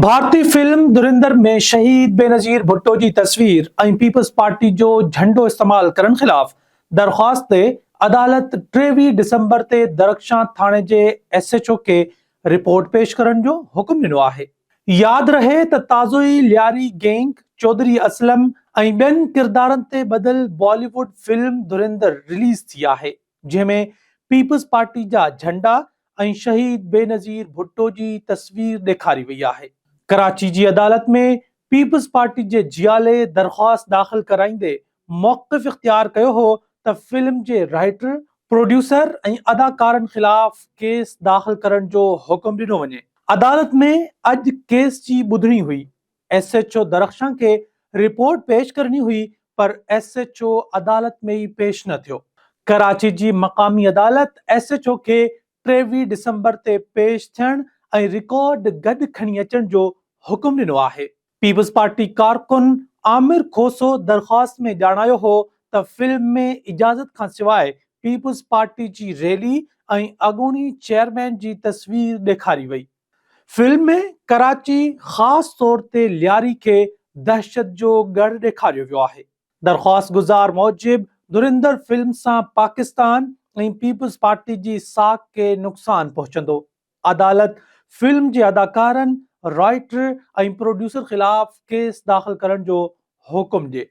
ڀارتي فلم ڌرندر ۾ شهيد بينظير ڀٽو جي تصوير ۽ پيپلز پارٽي جو جهنڊو استعمال ڪرڻ خلاف درخواست تي عدالت 23 ڊسمبر تي درخشان ٿاڻي جي ايس ايڇ او کي رپورٽ پيش ڪرڻ جو حڪم ڏنو آهي. ياد رهي ته تازو ئي لياري گينگ، چوڌري اسلم ۽ ٻين ڪردارن تي ٻڌل بالي ووڊ فلم ڌرندر رليز ٿي آهي. جنهن ۾ پيپلز پارٽي جا جهنڊا ۽ شهيد بينظير ڀٽو جي تصوير ڏيکاري وئي آهي. ڪراچي جي عدالت ۾ پيپلز پارٽي جي جيالي درخواست داخل ڪرائيندي موقف اختيار ڪيو هو ته فلم جي رائيٽر، پروڊيوسر ۽ اداڪارن خلاف ڪيس داخل ڪرڻ جو حڪم ڏنو وڃي. عدالت ۾ اڄ ڪيس جي ٻڌڻي هئي، ايس ايڇ او درخشان کي رپورٽ پيش ڪرڻي هئي پر ايس ايڇ او عدالت ۾ ئي پيش نه ٿيو. ڪراچي جي مقامي عدالت ايس ايڇ او کي 23 ڊسمبر تي پيش ٿيڻ ۽ رڪارڊ گڏ کڻي اچڻ جو حڪم ڏنو آهي. پيپلز پارٽي ڪارڪن عامر کوسو درخواست ۾ ڄاڻايو هو ته فلم ۾ اجازت کانسواء پيپلز پارٽي جي ريلي ۽ اڳوڻي چيئرمين جي تصوير ڏيکاري وئي. فلم ۾ ڪراچي خاص طور تي لياري کي دهشت جو ڳڙهه ڏيکاريو ويو آهي. درخواست گذار موجب ڌرندر فلم سان پاڪستان ۽ پيپلز پارٽي جي ساک کي نقصان پهچندو. عدالت فلم جي اداڪارن، رائيٽر ۽ پروڊيوسر خلاف ڪيس داخل ڪرڻ جو حڪم ڏي.